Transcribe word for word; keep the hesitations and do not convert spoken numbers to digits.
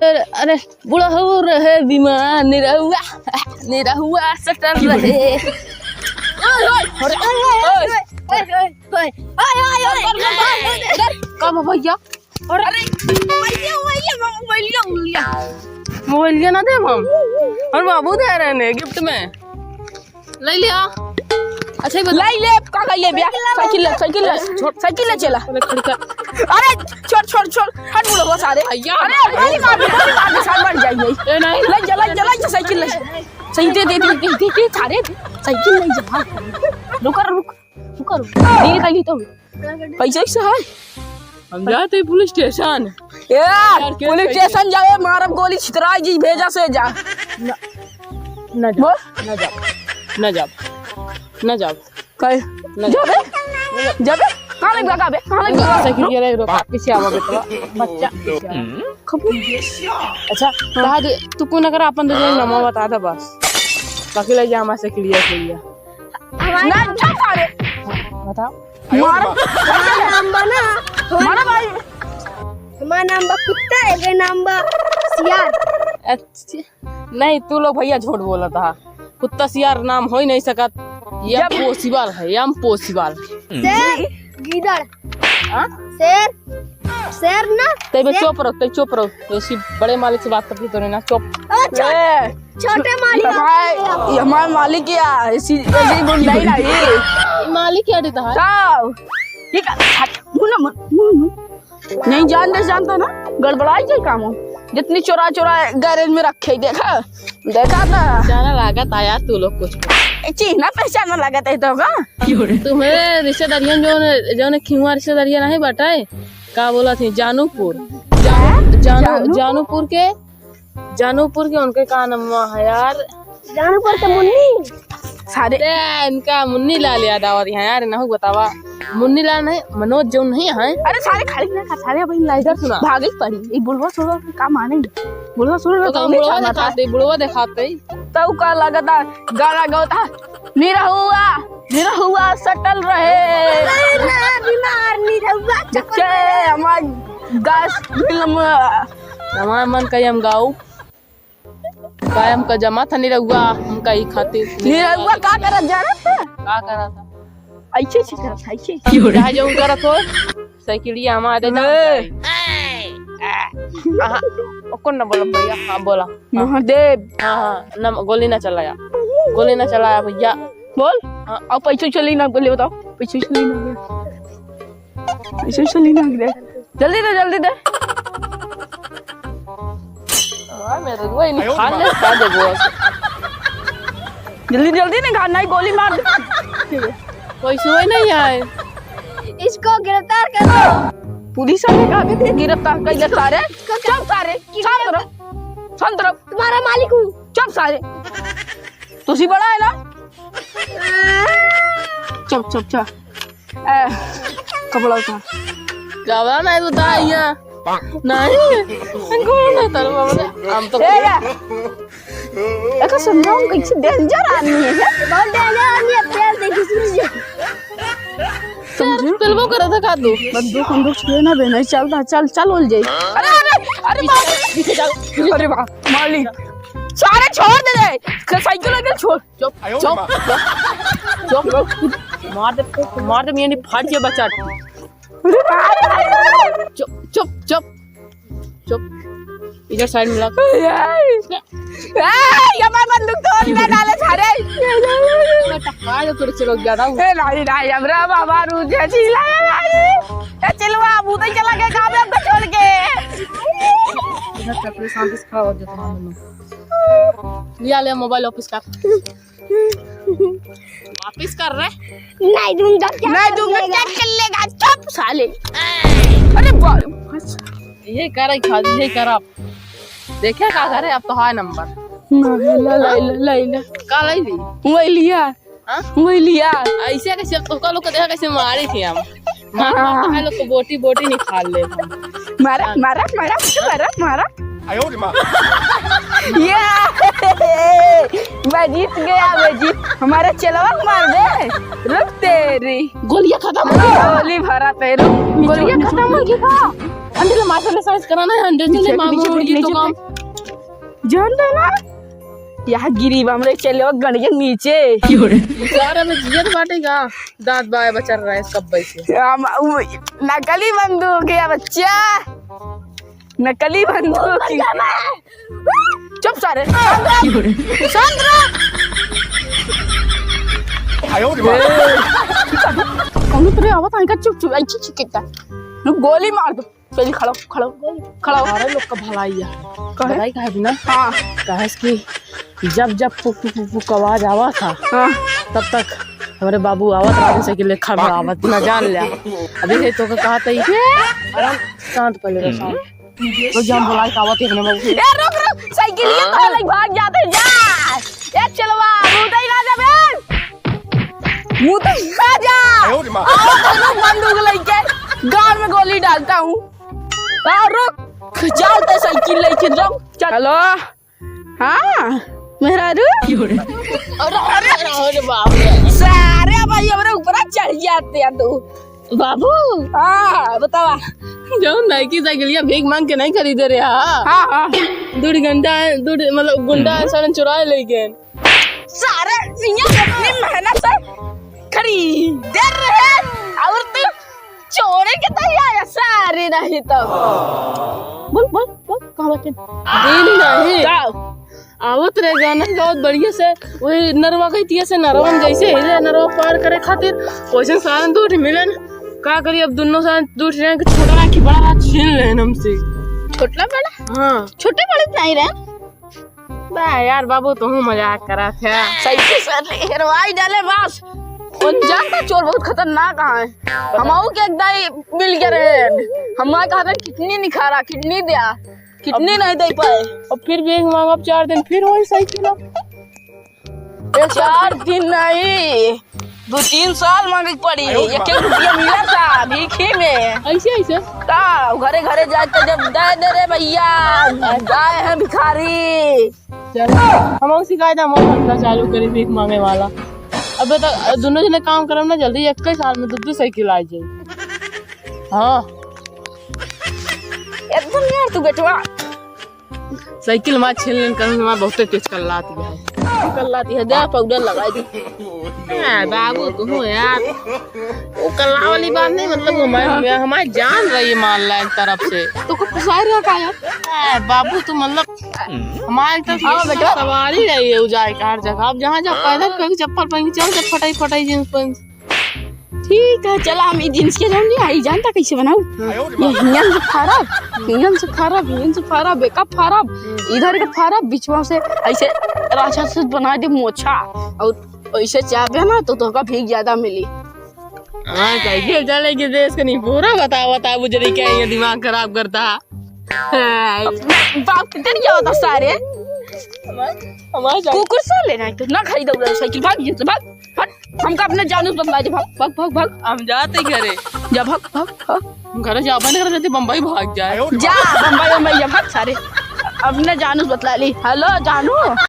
अरे, अरे, बुढ़ऊ रहे बीमार, निरहुआ, निरहुआ सटल रहे। ओए, ओए, अरे, ओए, ओए, ओए। का बा भैया? अरे, भैया, भैया, मोबाइलिया, मोबाइलिया। मोबाइलिया ना देब हम। और बाबू दे रहे हैं gift में। ले लिया। अच्छा, ये बता। ले ले, का, का ले बिया? साइकिल ले, साइकिल ले। छोड़। साइकिल ले चला। अरे, खड़ी कर। अरे, छोड़, छोड़, छोड़। हट, बुढ़वा सारे। भैया। अरे, गोली मार दे, गोली मार दे, सारे मर जाएंगे। ए, नहीं। ले चला, चला, चला, साइकिल ले। सही दे, दे, दे, सारे। साइकिल ले जा। रुक, रुक, रुक, रुक। ये कहीं तो। पैसा वैसा है? हम जाते पुलिस स्टेशन। ए, यार, क्या पुलिस पैसा? स्टेशन जावे, मारब गोली, छितराई जी, भेजा से जा। ना, ना जाब, बोल। ना जाब, ना जाब, ना जाब। काहे? ना जाबे? जाबे? कहाँ लग लगा बे? कहाँ लग लगा? साइकिल गिरा है, रुक, पीछे आवा बेटवा, बच्चा, पीछे आवा। खपू। अच्छा, बता दे, तू कौन अगर अपन दे दे, नमो बता दे बस। बाकी ले जा, हमारे से clear, clear। हमारे ना, जा सारे। बताओ। मार। हमार नाम बा ना। मारा भाई। हमार नाम बा कुत्ता, एके नाम बा सियार। अच्छा, नहीं, तू लोग भैया झूठ बोलत हा। कुत्ता सियार नाम हो ही नहीं सकत। ये जब impossible है, ये impossible। शेर, गीदड़। हाँ? शेर, शेर ना, तै बे शेर। चुप रहो, तै चुप रहो। ऐसी बड़े मालिक से बात करती तो नहीं ना, चुप। ओ, छो-, ए, छोटे मालिक ये हमारे, ये हमारे मालिक या, ऐसी, ऐसी बोल नहीं ना ये। मालिक क्या देता है? का? ये का? हट, मुन्ना, मुन्ना, मुन्ना। नहीं जान दे, जानता ना, गड़बड़ाई जाए काम हो। जितनी चोरा चोरा गैरेज में रखे, देखा, देखा था। जाना लागत आया तू लोग कुछ। ए, चिन्हना पहचानना लागत है तो का? तुम्हें रिश्तेदारियन जो ने, जो ने खिंगवा रिश्तेदारियन नहीं बाटे, का बोला थी, जानूपुर। जान-, जानू-, जानू? जानूपुर के, जानूपुर के उनके का नाम है यार? जानूपुर के मुन्नी। सारे ए, इनका मुन्नी लाल याद आवत है यार, नहु बतावा। मुन्नी लाल नहीं, मनोज जो नहीं है। अरे सारे खाली ना खा, सारे अब इन लाइजर सुना। भागे पड़ी। ये बुढ़वा सोलह का माने। बुढ़वा सोलह तो का हम बुढ़वा दिखाते, बुढ़वा दिखाते। तउ का लगता गाना गवता, निरहुआ, निरहुआ सटल रहे। अरे ना, बीमार निरहुआ चपल बच्चे, रहे। हमार गास फिल्म। हमार मन कही हम गाऊ। कायम का जमा था निरहुआ, हम कही खातिर। निरहुआ का करत जानत है? का करत था? ऐसे, ऐसे करत था, ऐसे। चाहे जो करत हो। साइकिलिया हमारे ए। आहा, ओ, कौन ना बोला भैया? हाँ, बोला। हाँ। महादेव। हाँ, हाँ, ना, गोली ना चलाया। गोली ना चलाया भैया। बोल। हाँ। आओ, पैसे चली ना, बोले बताओ। पैसे चली ना। पैसे चली ना दे। जल्दी दे, जल्दी दे। हाँ, मेरे को ही नहीं खाने, खा दे वो। जल्दी, जल्दी निकाल, नहीं गोली मार दे। कोई सुई नहीं आए। इसको गिरफ्तार करो। पुलिस वाले का भी गिरफ्तार कर ले सारे। चुप सारे, शांत रहो, शांत रहो। तुम्हारा मालिक हूँ। चुप सारे, तुसी बड़ा है ना? चुप, चुप, चुप। ए, कपड़ा उठा। कपड़ा नहीं उठा, यहाँ। नहीं, कौन है तेरे बाबा ने? हम तो ए, या। एका समझाऊं, कैसे danger आदमी है, हैं? बहुत danger आदमी है, तेल देखी, सूरज। समझे? तेलबो करत है का तू? बंदूक, बंदूक छुए ना बे, नहीं चलता, चल, चल, बोल जाए। अरे, अरे, अरे, बाप रे। पीछे चल। अरे बाप, मालिक। सारे छोड़ दे रे। साइकिल वाइकिल छोड़। चुप, चुप, चुप, चुप। मार दे, मार दे, मियाँ, नहीं फाट जाए बच्चा। चुप, चुप, चुप, चुप। इधर side मिला। ए, ये मैं बंदूक तोड़ ना डाले सारे। बेटा, आज तोरे से लोग ज्यादा हुआ। ए, नहीं, नहीं, हमरा बाबा रू जे चिल्ला, नहीं। ए, चिलवा, भूत ही चला गया, कहाँ पे हमको छोड़ के? इधर चल, पूरे शांति से खड़ा हो जा, तुम्हारे लोग। लिया, ले mobile वापस कर। वापिस कर रे। नहीं दूंगा, क्या नहीं कर दूंगा, लेगा? क्या कर लेगा? चुप साले। अरे बाप। यही करा, खा, यही करा। देखे का करे, अब तो है नंबर। ला, ला, ला, ला, ला। का लाई ली? वही लिया। हाँ? वही लिया। ऐसे कैसे, तो का लोग को देखा कैसे मारी थी हम। मार, मार, हाँ। मार, लोग को बोटी, बोटी निकाल ले। मारा, मारा, मारा, मारा, मारा। आयो रे माँ। ये, मैं जीत गया, मैं जीत। हमारा चेलवा को मार दे। रुक तेरी। गोलियां खत्म हो गई। गोली भरा तेरे। गोलियां खत्म हो गई का? अंडे ले मार ले साइज कराना है, अंडे ले नीचे, मामू, नीचे, ये तो नीचे। काम। जान दे ना। यहाँ गिरी बा हमरे चले गड़ के नीचे। क्यों रे? सारे में जियत बाटे का? दांत बाय बचर रहे कब्बे से। हम, उ, नकली बंदूक है बच्चा। नकली बंदूक। चुप सारे। शांत रहो। कौनो तरह आवत है इनका, चुप चुप, ऐसी चिकित्सा। गोली मार दो। चल खड़ो, खड़ो, खड़ो। सारे लोग का भलाई है। काहे? भलाई काहे बिना? हाँ। काहे से कि जब जब पुक पुक पुक पुक आवाज आवा था, हाँ। तब तक हमरे बाबू आवत रहे, जैसे कि लेखा में आवत ना जान लिया। अभी से तो कहा था ही। आराम, शांत पहले रहो, शांत। तो जब हम बुलाए तो आवत ही अपने बाबू से। ए, रुक, रुक, साइकिल ये तो अलग भाग जाते जा। ए, चलवा, मुंह तो ही ना जाबे। मुंह तो ही ना जा। आयो रे माँ। आओ, तो रुक, बंदूक लेके गाल में गोली डालता हूँ। आओ, रुक, जाओ तो साइकिल लेके जाओ। चल। हेलो। हाँ, मेहरारू। अरे, अरे, अरे, अरे, बाप रे। सारे भाई हमरे ऊपर चढ़ जाते हैं तू। बाबू। हाँ, बतावा। जौन नइकी साइकिलिया भीख मांग के नहीं खरीदे रहे, हाँ? हाँ, हाँ। दू गुंडा, दू, मतलब, गुंडा हम्म। सारे चुराए ले गए। सारे इहाँ अपनी मेहनत से खरीदे रहे, और तू चोरी के तैयार है, सारे नहीं तो। बोल, बोल, बोल, कहाँ बाटे? दिन नहीं। का? आवत रहे गाना गावत बढ़िया से, वही नरवा गई तिया से नरवा में जैसे हिले नरवा पार करे खातिर, वैसे सारन दू ठे मिलन। का करी अब, दोनों सारन दू ठे रहे कि छोटा रहा कि बड़ा रहा, छीन लेन हमसे। छोटला बड़ा? हाँ। छोटे बड़े नहीं रहे। बा यार बाबू, तू मजाक करा थे। सही से सर हेरवाई डाले बस। कौन जानता चोर बहुत खतरनाक है। हमहू के एक दाई मिल गए रहे। हम कहा था किडनी नहीं खा रहा, किडनी दिया। किडनी नहीं दे पाए। अब फिर भीख मांगब चार दिन, फिर वही साइकिल। ए, चार दिन नहीं, दो तीन साल मांगे के पड़ी। एक एक रुपया मिला था भीखी में। ऐसे, ऐसे? का? घरे घरे जाए तो जब दे दे रे भैया, आए हैं भिखारी। चलो, हम और शिकायत, हम और धंधा चालू करी भीख मांगे वाला। अबे तो दोनों जने काम करब ना, जल्दी एक ही साल में दो दो साइकिल आ जाए। हाँ। एकदम यार तू बेटवा। साइकिल मार छीन लेन, कहन मार बहुते तेज कल्लाती है। कल्लाती है, दे पाउडर लगाई दी। ए, बाबू, तू यार, वो कल्ला वाली बात नहीं, मतलब, हमारे, हमारे जान रही है, मान ला एक तरफ से। तो कुछ पुसाई रहा का यार? ए, बाबू, तू मतलब, हमारे तरफ हाँ, से बेटा। सवारी रही है, उजाए का हर जगह। अब जहाँ जहाँ पैदल कहीं चप्पल पहन के चल, जब फटाई फटाई जींस पहन। ठीक है, चला हम ई जींस के जाऊंगी, आई जानता कैसे बनाऊ? हाँ। ये हियन से फारब, हियन से फारब, हियन से फारब, बेका फारब, हम्म। इधर के फारब, बीचवा से ऐसे राक्षस बना दे मोछा, और ऐसे चाबे ना तो तोहका भीख ज्यादा मिली। हाँ, कहिए चले कि देश के नहीं पूरा बता, बता बुजरी के ये दिमाग खराब करता। हाँ। बाप के तेरे क्या होता सारे? हमारे, हमारे कुकुर से लेना है तो ना खरीदो साइकिल, भाग यहाँ से, भाग। हट, हमका अपने जानू से बतला दे, भाग, भाग, भाग, भाग। हम जाते घरे। जा, भाग, भाग, भाग। हम घरे जाबे नहीं करते, बम्बई भाग जाए। जा, बम्बई, बम्बई जा, भाग सारे। अपने जानू से बतला ली। हेलो, जानू।